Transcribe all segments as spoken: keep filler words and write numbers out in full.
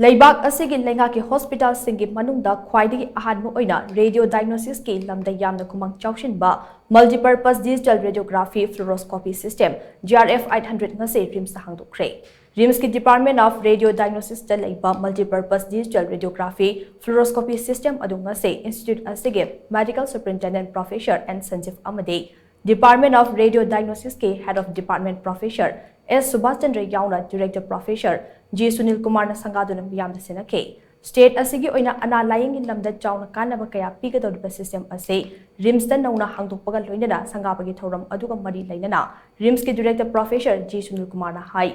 ꯂꯩꯕꯥꯛ ꯑꯁꯤꯒꯤ ꯂꯩꯉꯥꯛꯀꯤ ꯍꯣꯁꯄꯤꯇꯥꯜꯁꯤꯡꯒꯤ ꯃꯅꯨꯡꯗ ꯈ꯭ꯋꯥꯏꯗꯒꯤ ꯑꯍꯥꯟꯕ ꯑꯣꯏꯅ ꯔꯦꯗꯤꯑꯣ ꯗꯥꯏꯒꯅꯣꯁꯤꯁꯀꯤ ꯂꯝꯗ ꯌꯥꯝꯅ ꯈꯨꯃꯥꯡ ꯆꯥꯎꯁꯤꯟꯕ multipurpose digital radiography fluoroscopy system, G R F eight hundred, ꯉꯁꯤ ꯔꯤꯝꯁꯇ ꯍꯥꯡꯗꯣꯛꯈ꯭ꯔꯦ꯫ ꯔꯤꯝꯁꯀꯤ Department of Radio Diagnosisꯇ ꯂꯩꯕ multipurpose digital radiography fluoroscopy system ꯑꯗꯨ ꯉꯁꯤ ꯏꯟꯁꯇꯤꯇ꯭ꯌꯨꯠ ꯑꯁꯤꯒꯤ Medical Superintendent Professor N ꯁꯟꯖꯤꯞ ꯑꯃꯗꯤ Department of Radio Diagnosisꯀꯤ Head of Department Professor S Subhas Chandra ꯌꯥꯎꯅ Director Professor G Sunil ꯀꯨꯃꯥꯔꯅ ꯁꯪꯒꯥꯗꯨꯅ ꯃꯤꯌꯥꯝꯗ ꯁꯤꯟꯅꯈꯤ꯫ ꯁ꯭ꯇꯦꯠ ꯑꯁꯤꯒꯤ ꯑꯣꯏꯅ ꯑꯅꯥ ꯂꯥꯌꯦꯡꯒꯤ ꯂꯝꯗ ꯆꯥꯎꯅ ꯀꯥꯟꯅꯕ ꯀꯌꯥ ꯄꯤꯒꯗꯧꯔꯤꯕ ꯁꯤꯁꯇꯦꯝ ꯑꯁꯤ ꯔꯤꯝꯁꯇ ꯅꯧꯅ ꯍꯥꯡꯗꯣꯛꯄꯒ ꯂꯣꯏꯅꯅ ꯁꯪꯒꯥꯕꯒꯤ ꯊꯧꯔꯝ ꯑꯗꯨꯒ ꯃꯔꯤ ꯂꯩꯅꯅ ꯔꯤꯝꯁꯀꯤ Director Professor G ꯁꯨꯅꯤꯜ ꯀꯨꯃꯥꯔꯅ ꯍꯥꯏ,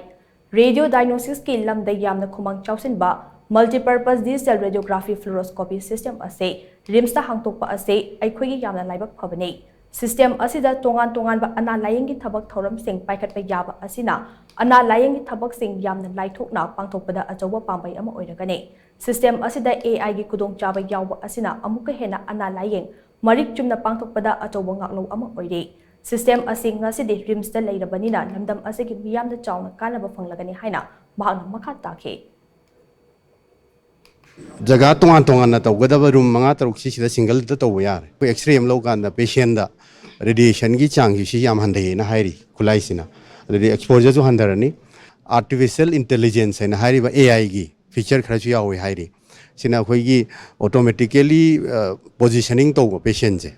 ꯔꯦꯗꯤꯑꯣ ꯗꯥꯏꯒꯅꯣꯁꯤꯁꯀꯤ ꯂꯝꯗ ꯌꯥꯝꯅ ꯈꯨꯃꯥꯡ ꯆꯥꯎꯁꯤꯟꯕ multipurpose digital radiography fluoroscopy system ꯑꯁꯤ ꯔꯤꯝꯁꯇ ꯍꯥꯡꯗꯣꯛꯄ ꯑꯁꯤ ꯑꯩꯈꯣꯏꯒꯤ ꯌꯥꯝꯅ ꯂꯥꯏꯕꯛ ꯐꯕꯅꯤ꯫ ꯁꯤꯁꯇꯦꯝ ꯑꯁꯤꯗ ꯇꯣꯉꯥꯟ ꯇꯣꯉꯥꯟꯕ ꯑꯅꯥ ꯂꯥꯌꯦꯡꯒꯤ ꯊꯕꯛ ꯊꯧꯔꯝꯁꯤꯡ ꯄꯥꯏꯈꯠꯄ ꯌꯥꯕ ꯑꯁꯤꯅ ꯑꯅꯥ ꯂꯥꯌꯦꯡꯒꯤ ꯊꯕꯛꯁꯤꯡ ꯌꯥꯝꯅ ꯂꯥꯏꯊꯣꯛꯅ ꯄꯥꯡꯊꯣꯛꯄꯗ ꯑꯆꯧꯕ ꯄꯥꯝꯕꯩ ꯑꯃ ꯑꯣꯏꯔꯒꯅꯤ꯫ ꯁꯤꯁꯇꯦꯝ ꯑꯁꯤꯗ A I ꯒꯤ ꯈꯨꯗꯣꯡꯆꯥꯕ ꯌꯥꯎꯕ ꯑꯁꯤꯅ ꯑꯃꯨꯛꯀ ꯍꯦꯟꯅ ꯑꯅꯥ ꯂꯥꯌꯦꯡ ꯃꯔꯤꯛ ꯆꯨꯝꯅ ꯄꯥꯡꯊꯣꯛꯄꯗ ꯑꯆꯧꯕ ꯉꯥꯛꯂꯧ ꯑꯃ ꯑꯣꯏꯔꯤ꯫ ꯁꯤꯁꯇꯦꯝ ꯑꯁꯤ ꯉꯁꯤꯗꯤ ꯔꯤꯝꯁꯇ ꯂꯩꯔꯕꯅꯤꯅ ꯂꯝꯗꯝ ꯑꯁꯤꯒꯤ ꯃꯤꯌꯥꯝꯗ ꯆꯥꯎꯅ ꯀꯥꯟꯅꯕ ꯐꯪꯂꯒꯅꯤ ꯍꯥꯏꯅ ꯃꯍꯥꯛꯅ ꯃꯈꯥ ꯇꯥꯈꯤ꯫ ꯖꯒꯥ ꯇꯣꯉꯥꯟ ꯇꯣꯉꯥꯟꯅ ꯇꯧꯒꯗꯕ ꯔꯨꯝ ꯃꯉꯥ ꯇꯔꯨꯛꯁꯤ ꯁꯤꯗ ꯁꯤꯡꯒꯜꯗ ꯇꯧꯕ ꯌꯥꯔꯦ꯫ ꯑꯩꯈꯣꯏ ꯑꯦꯛꯁꯔꯦ ꯑꯃ ꯂꯧꯀꯥꯟꯗ ꯄꯦꯁꯦꯟꯗ ꯔꯦꯗꯤꯌꯦꯁꯟꯒꯤ ꯆꯥꯡꯁꯤ ꯁꯤ ꯌꯥꯝ ꯍꯟꯊꯩꯌꯦꯅ ꯍꯥꯏꯔꯤ ꯈꯨꯠꯂꯥꯏꯁꯤꯅ꯫ ꯑꯗꯨꯗꯤ ꯑꯦꯛꯁꯄꯣꯖꯔꯁꯨ ꯍꯟꯊꯔꯅꯤ꯫ ꯑꯥꯔꯇꯤꯐꯤꯁꯤꯌꯦꯜ ꯏꯟꯇꯦꯂꯤꯖꯦꯟꯁ ꯍꯥꯏꯅ ꯍꯥꯏꯔꯤꯕ A I ꯒꯤ ꯐꯤꯆꯔ ꯈꯔꯁꯨ ꯌꯥꯎꯋꯤ ꯍꯥꯏꯔꯤ꯫ ꯁꯤꯅ ꯑꯩꯈꯣꯏꯒꯤ ꯑꯣꯇꯣꯃꯦꯇꯤꯀꯦꯂꯤ ꯄꯣꯖꯤꯁꯅꯤꯡ ꯇꯧꯕ ꯄꯦꯁꯦꯟꯁꯦ,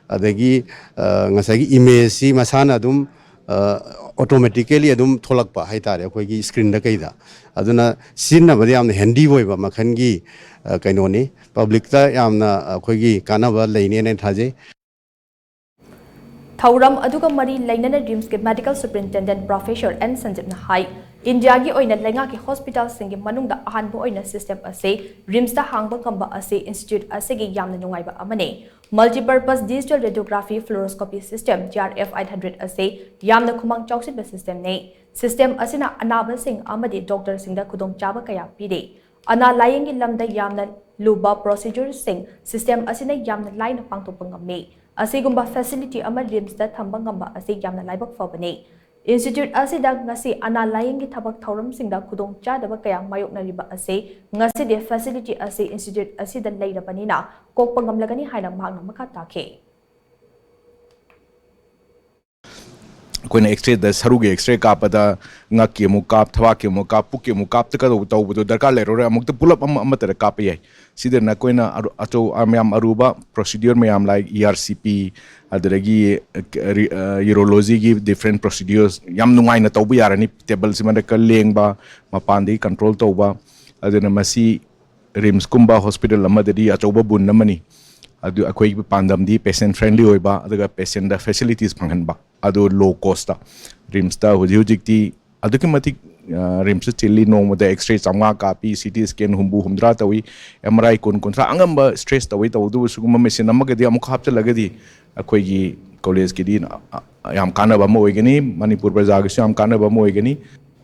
ꯑꯗꯒꯤ ꯉꯁꯥꯏꯒꯤ ꯏꯃꯦꯖꯁꯤ ꯃꯁꯥꯅ ꯑꯗꯨꯝ ꯑꯣꯇꯣꯃꯦꯇꯤꯀꯦꯂꯤ ꯑꯗꯨꯝ ꯊꯣꯛꯂꯛꯄ ꯍꯥꯏꯇꯥꯔꯦ ꯑꯩꯈꯣꯏꯒꯤ ꯁ꯭ꯀ꯭ꯔꯤꯟꯗ ꯀꯩꯗ꯫ ꯑꯗꯨꯅ ꯁꯤꯖꯤꯟꯅꯕꯗ ꯌꯥꯝꯅ ꯍꯦꯟꯗꯤ ꯑꯣꯏꯕ ꯃꯈꯜꯒꯤ ꯀꯩꯅꯣꯅꯤ꯫ ꯄꯕ꯭ꯂꯤꯛꯇ ꯌꯥꯝꯅ ꯑꯩꯈꯣꯏꯒꯤ ꯀꯥꯟꯅꯕ ꯂꯩꯅꯦꯅ ꯊꯥꯖꯩ꯫ ꯊꯧꯔꯝ ꯑꯗꯨꯒ ꯃꯔꯤ ꯂꯩꯅꯅ ꯔꯤꯝꯁꯀꯤ Medical Superintendent Professor N ꯁꯟꯖꯤꯞꯅ ꯍꯥꯏ, ꯏꯟꯗꯤꯌꯥꯒꯤ ꯑꯣꯏꯅ ꯂꯩꯉꯥꯛꯀꯤ ꯍꯣꯁꯄꯤꯇꯥꯜꯁꯤꯡꯒꯤ ꯃꯅꯨꯡꯗ ꯑꯍꯥꯟꯕ ꯑꯣꯏꯅ ꯁꯤꯁꯇꯦꯝ ꯑꯁꯤ ꯔꯤꯝꯁꯇ ꯍꯥꯡꯕ ꯉꯝꯕ ꯑꯁꯤ ꯏꯟꯁꯇꯤꯇ꯭ꯌꯨꯠ ꯑꯁꯤꯒꯤ ꯌꯥꯝꯅ ꯅꯨꯡꯉꯥꯏꯕ ꯑꯃꯅꯤ꯫ Multipurpose Digital Radiography Fluoroscopy System, G R F eight hundred, ꯑꯁꯤ ꯌꯥꯝꯅ ꯈꯨꯃꯥꯡ ꯆꯥꯎꯁꯤꯟꯕ ꯁꯤꯁꯇꯦꯝꯅꯤ꯫ ꯁꯤꯁꯇꯦꯝ ꯑꯁꯤꯅ ꯑꯅꯥꯕꯁꯤꯡ ꯑꯃꯗꯤ ꯗꯣꯛꯇꯔꯁꯤꯡꯗ ꯈꯨꯗꯣꯡꯆꯥꯕ ꯀꯌꯥ ꯄꯤꯔꯤ꯫ ꯑꯅꯥ ꯂꯥꯌꯦꯡꯒꯤ ꯂꯝꯗ ꯌꯥꯝꯅ ꯂꯨꯕ ꯄ꯭ꯔꯣꯁꯤꯖꯔꯁꯤꯡ ꯁꯤꯁꯇꯦꯝ ꯑꯁꯤꯅ ꯌꯥꯝꯅ ꯂꯥꯏꯅ ꯄꯥꯡꯊꯣꯛꯄ ꯉꯝꯃꯤ꯫ ꯑꯁꯤꯒꯨꯝꯕ ꯐꯦꯁꯤꯂꯤꯇꯤ ꯑꯃ ꯔꯤꯝꯁꯇ ꯊꯝꯕ ꯉꯝꯕ ꯑꯁꯤ ꯌꯥꯝꯅ ꯂꯥꯏꯕꯛ ꯐꯕꯅꯤ꯫ ꯏꯟꯁꯇꯤꯇ꯭ꯌꯨꯠ ꯑꯁꯤꯗ ꯉꯁꯤ ꯑꯅꯥ ꯂꯥꯌꯦꯡꯒꯤ ꯊꯕꯛ ꯊꯧꯔꯝꯁꯤꯡꯗ ꯈꯨꯗꯣꯡꯆꯥꯗꯕ ꯀꯌꯥ ꯃꯥꯌꯣꯛꯅꯔꯤꯕ ꯑꯁꯤ ꯉꯁꯤꯗꯤ ꯐꯦꯁꯤꯂꯤꯇꯤ ꯑꯁꯤ ꯏꯟꯁꯇꯤꯇ꯭ꯌꯨꯠ ꯑꯁꯤꯗ ꯂꯩꯔꯕꯅꯤꯅ ꯀꯣꯛꯄ ꯉꯝꯂꯒꯅꯤ ꯍꯥꯏꯅ ꯃꯍꯥꯛꯅ ꯃꯈꯥ ꯇꯥꯈꯤ꯫ ꯑꯩꯈꯣꯏꯅ ꯑꯦꯛꯁꯔꯦꯗ, ꯁꯔꯨꯒꯤ ꯑꯦꯛꯁꯔꯦ ꯀꯥꯞꯄꯗ ꯉꯛꯀꯤ ꯑꯃꯨꯛ ꯀꯥꯞ, ꯊꯕꯥꯛꯀꯤ ꯑꯃꯨꯛ ꯀꯥꯞ, ꯄꯨꯛꯀꯤ ꯑꯃꯨꯛ ꯀꯥꯞꯇ ꯀꯗꯧ ꯇꯧꯕꯗꯣ ꯗꯔꯀꯥꯔ ꯂꯩꯔꯔꯣꯏ, ꯑꯃꯨꯛꯇ ꯄꯨꯂꯞ ꯑꯃ ꯑꯃꯠꯇꯗ ꯀꯥꯞꯄ ꯌꯥꯏ꯫ ꯁꯤꯗ ꯅꯈꯣꯏꯅ ꯑꯔꯨ- ꯑꯆꯧ- ꯃꯌꯥꯝ ꯑꯔꯨꯕ ꯄ꯭ꯔꯣꯁꯤꯗ꯭ꯌꯨꯔ ꯃꯌꯥꯝ ꯂꯥꯏꯛ ꯏ ꯑꯥꯔ ꯁꯤ ꯄꯤ, ꯑꯗꯨꯗꯒꯤ ꯌꯨꯔꯣꯂꯣꯖꯤꯒꯤ ꯗꯤꯐ꯭ꯔꯦꯟ ꯄ꯭ꯔꯣꯁꯤꯗ꯭ꯌꯨꯔꯁ ꯌꯥꯝ ꯅꯨꯡꯉꯥꯏꯅ ꯇꯧꯕ ꯌꯥꯔꯅꯤ꯫ ꯇꯦꯕꯜꯁꯤꯃꯗ ꯈꯔ ꯂꯦꯡꯕ, ꯃꯄꯥꯟꯗꯒꯤ ꯀꯟꯇ꯭ꯔꯣꯜ ꯇꯧꯕ꯫ ꯑꯗꯨꯅ ꯃꯁꯤ ꯔꯤꯝꯁꯀꯨꯝꯕ ꯍꯣꯁꯄꯤꯇꯥꯜ ꯑꯃꯗꯗꯤ ꯑꯆꯧꯕ ꯕꯨꯟ ꯑꯃꯅꯤ꯫ ꯑꯗꯨ ꯑꯩꯈꯣꯏꯒꯤ ꯄꯥꯟꯗꯝꯗꯤ ꯄꯦꯁꯦꯟ ꯐ꯭ꯔꯦꯟꯂꯤ ꯑꯣꯏꯕ, ꯑꯗꯨꯒ ꯄꯦꯁꯦꯟꯗ ꯐꯦꯁꯤꯂꯤꯇꯤꯁ ꯐꯪꯍꯟꯕ, ꯑꯗꯨ ꯂꯣ ꯀꯣꯁꯇ꯫ ꯔꯤꯝꯁꯇ ꯍꯧꯖꯤꯛ ꯍꯧꯖꯤꯛꯇꯤ ꯑꯗꯨꯛꯀꯤ ꯃꯇꯤꯛ ꯔꯤꯝꯁꯇ ꯆꯤꯜꯂꯤ꯫ ꯅꯣꯡꯃꯗ ꯑꯦꯛꯁꯔꯦ ꯆꯥꯝꯃꯉꯥ ꯀꯥꯞꯄꯤ, ꯁꯤ ꯇꯤ ꯁ꯭ꯀꯦꯟ ꯍꯨꯝꯐꯨ ꯍꯨꯝꯗ꯭ꯔꯥ ꯇꯧꯏ, ꯑꯦꯝ ꯑꯥꯔ ꯑꯥꯏ ꯀꯨꯟ ꯀꯨꯟꯊ꯭ꯔꯥ, ꯑꯉꯝꯕ ꯁ꯭ꯇ꯭ꯔꯦꯁ ꯇꯧꯏ꯫ ꯇꯧꯕꯗꯨꯕꯨ ꯁꯤꯒꯨꯝꯕ ꯃꯦꯁꯤꯟ ꯑꯃꯒꯗꯤ ꯑꯃꯨꯛ ꯍꯥꯞꯆꯤꯜꯂꯒꯗꯤ ꯑꯩꯈꯣꯏꯒꯤ ꯀꯣꯂꯦꯖꯀꯤꯗꯤ ꯌꯥꯝ ꯀꯥꯟꯅꯕ ꯑꯃ ꯑꯣꯏꯒꯅꯤ, ꯃꯅꯤꯄꯨꯔ ꯄ꯭ꯔꯖꯥꯒꯤꯁꯨ ꯌꯥꯝ ꯀꯥꯟꯅꯕ ꯑꯃ ꯑꯣꯏꯒꯅꯤ꯫